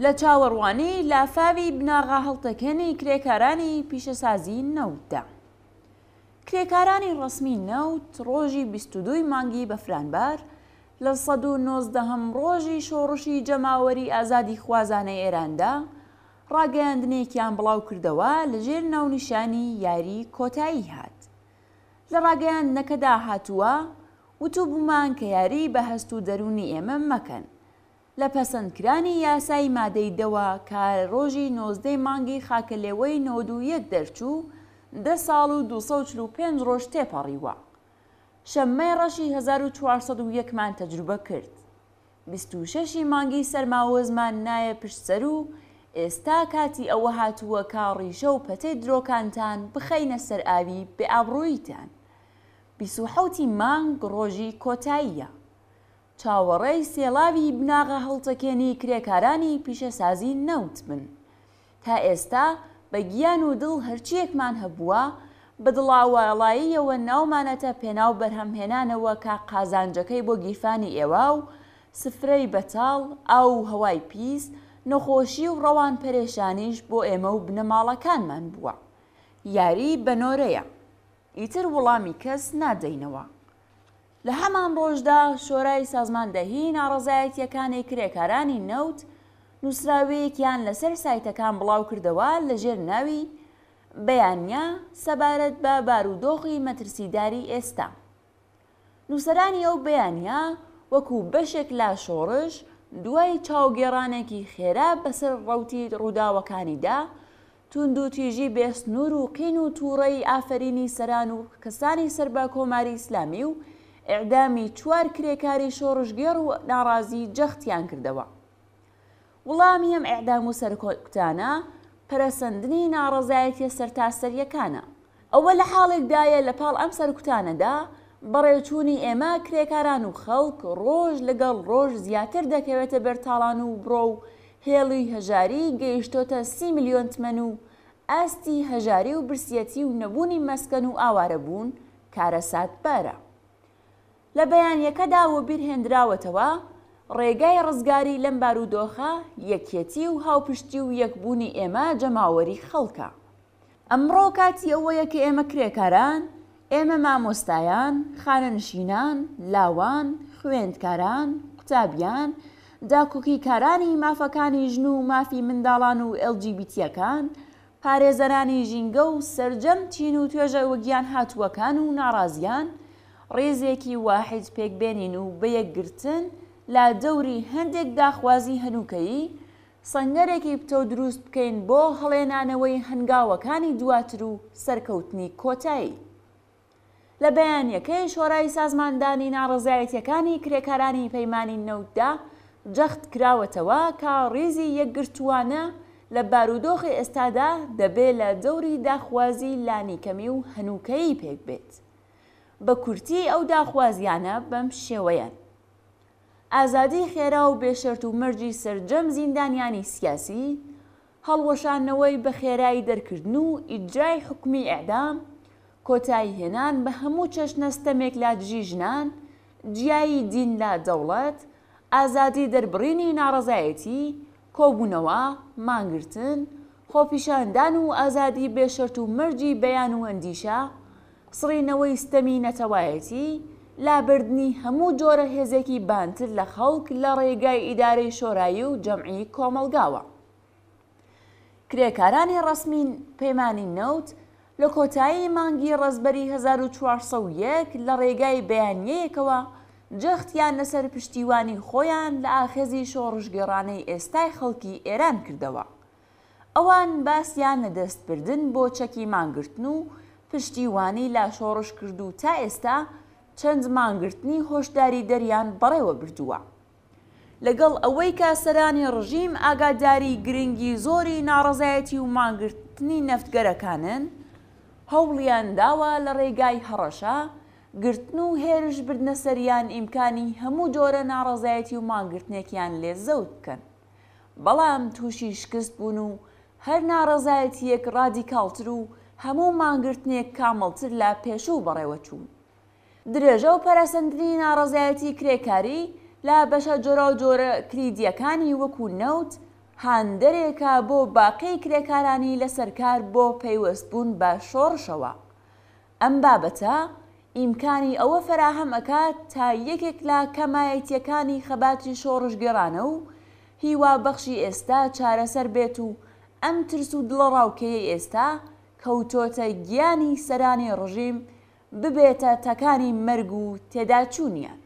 لە چاوەڕوانی لافاوی بناغەهەڵتەکێنی کرێکارانی پیشەسازی نەوتدا. کرێکارانی ڕەسمی نەوت ڕۆژی 22 ی مانگی بەفرانبار لە 119 هەم ڕۆژی شۆڕشی جەماوەری ئازادیخوازانەی ئێراندا ڕاگەیاندنێکیان بڵاوکردەوە لەژێر ناونیشانی یاری کۆتایی هات. لە ڕاگەیاندنەکەدا هاتووە، وتوبوومان کە یاری بە هەست و دەروونی ئێمە مەکەن. لە پەسەندکرانی یاسای مادەی دەوە کە ڕۆژی 19 ی مانگی خاکەلێوەی 91 دەرچوو، دە ساڵ و 245 ڕۆژ تێپەڕیوە. شەممەی ڕەشی 1401 مان تەجروبە کرد. 26 ی مانگی سەرماوەزمان نایە پشت سەر و ئێستا کاتی ئەوە هاتووە کە ڕیشە و پەتەی درۆکانتان بخەینە سەر ئاوی بێ ئابڕووییتان. 27 ی مانگ ڕۆژی کۆتاییە. چاوەڕێی سێڵاوی بناغە هەڵتەکێنی کرێکارانی پیشەسازی نەوت بن. تا ئێستا بە گیان و دڵ هەرچییەکمان هەبووە، بە دڵاواڵاییەوە ناومانەتە پێناو بەرهەمهێنانەوە کە قازانجەکەی بۆ گیرفانی ئێوە و سفرەی بەتاڵ، ئاو و هەوای پیس، نەخۆشی و ڕەوان پەرێشانیش بۆ ئێمە و بنەماڵەکانمان بووە. یاری بە نۆرەیە. ئیتر وڵامی کەس نادەینەوە. لە هەمان ڕۆژدا شۆرای سازماندەهی ناڕەزایەتییەکانی کرێکارانی نەوت نووسراوەیەکیان لەسەر سایتەکان بڵاوکردەوە لەژێر ناوی بەیانیە سەبارەت بە بارودۆخی مەترسیداری ئێستا. نووسەرانی ئەو بەیانیە وەکوو بەشێک لە شۆڕش دوای چاوگێڕانێکی خێرا بەسەر ڕەوتی ڕووداوەکانیدا توندوتیژی بێ سنوور و قین و تووڕەیی ئافەرینی سەران و کەسانی سەر بە کۆماری ئیسلامی و ئێعدامی چوار کرێکاری شۆڕشگێڕ و ناڕازی جەختیان کردەوە. وڵامی ئەم ئێعدام و سەرکوتانە پەرەسەندنی ناڕەزایەتیە سەرتاسەرییەکانە. ئەوە لە حاڵێکدایە لە پاڵ ئەم سەرکوتانەدا بەڕێوچوونی ئێمە کرێکاران و خەڵک ڕۆژ لەگەڵ ڕۆژ زیاتر دەکەوێتە بەر تاڵان و بڕۆ و هێڵی هەژاری گەیشتۆتە سی ملیۆن تمەن و ئاستی هەژاری و برسیەتی و نەبوونی مەسکەن و ئاوارەبوون کارەساتبارە. لە بەیانیەکەدا وەبیرهێندراوەتەوە، ڕێگای ڕزگاری لەم بارودۆخە یەکیەتی و هاوپشتی و یەکبوونی ئێمە جەماوەری خەڵکە. ئەمڕۆ کاتی ئەوەیە کە ئێمە کرێکاران، ئێمە مامۆستایان، خانەنشینان، لاوان، خوێندکاران، قوتابیان، داکۆکیکارانی مافەکانی ژن و مافی منداڵان و ئێڵجیبیتییەکان، پارێزەرانی ژینگە و سەرجەم چین و توێژە وەگیانهاتووەکان و ناڕازیان، ڕیزێکی واحید پێکبێنین و بە یەکگرتن لە دەوری هەندێک داخوازی هەنووکەیی، سەنگەرێکی پتەو دروست بکەین بۆ هەڵێنانەوەی هەنگاوەکانی دواتر و سەرکەوتنی کۆتایی. لە بەیانیەکەی شۆرای سازماندانی ناڕەزایەتیەکانی کرێکارانی پەیمانی نەوتدا جەخت کراوەتەوە کە ڕیزی یەکگرتووانە لە بارودۆخی ئێستادا دەبێ لە دەوری داخوازی لانیکەمی و هەنووکەیی پێک بێت. بە کورتی ئەو داخوازیانە بەم شێوەیەن. ئازادی خێرا و بێ شەرت و مەرجی سەرجەم زیندانیانی سیاسی، هەڵوەشاندنەوەی بە خێرایی دەرکردن و ئیجرای حوکمی ئێعدام، کۆتایی هێنان بە هەموو چەشنە ستەمێک لە دژی ژنان، جیایی دین لە دەوڵەت، ئازادی دەربڕینی ناڕەزایەتی، کۆبوونەوە، مانگرتن، خۆپیشاندان و ئازادی بێ شەرت و مەرجی بەیان و ئەندیشە، سڕینەوەی ستەمی نەتەوایەتی، لابردنی هەموو جۆرە هێزێکی بانتر لە خەڵک لە ڕێگای ئیدارەی شۆرایی و جەمعی کۆمەڵگاوە. کرێکارانی ڕەسمی پەیمانی نەوت لە کۆتایی مانگی ڕەزبەری 1401 لە ڕێگای بەیانیەیەکەوە جەختیان لەسەر پشتیوانی خۆیان لە ئاخێزی شۆڕشگێڕانەی ئێستای خەڵکی ئێران کردەوە. ئەوان باسیان لە دەستبردن بۆ چەکی مانگرتن و پشتیوانی لە شۆڕش کرد و تا ئێستا چەند مانگرتنی هۆشداریدەریان بەڕێوە بردووە. لەگەڵ ئەوەی کە سەرانی ڕژیم ئاگاداری گرنگی زۆری ناڕەزایەتی و مانگرتنی نەفتگەرەکانن، هەوڵیان داوە لە ڕێگای هەڕەشە، گرتن و هێرش بردنە سەریان ئیمکانی هەموو جۆرە ناڕەزایەتی و مانگرتنێکیان لێ زەوت بکەن. بەڵام تووشی شکست بوون و هەر ناڕەزایەتییەک ڕادیکاڵتر و هەموو مانگرتنێک کامڵتر لە پێشوو بەڕێوەچوون. درێژە و پەرەسەندنی ناڕەزایەتی کرێکاری لە بەشە جۆراوجۆرە کلیدییەکانی وەکوو نەوت، هاندەرێکە بۆ باقی کرێکارانی لەسەر کار بۆ پەیوەست بوون بە شۆڕشەوە. ئەم بابەتە ئیمکانی ئەوە فەراهەم ئەکات تا یەکێک لە کەمایەتیەکانی خەباتی شۆڕشگێڕانە و هیوابەخشی ئێستا چارەسەر بێت و ئەم ترس و دڵەڕاوکێیەی ئێستا کەوتۆتە گیانی سەرانی ڕژیم ببێتە تەکانی مەرگ و تێداچوونیان.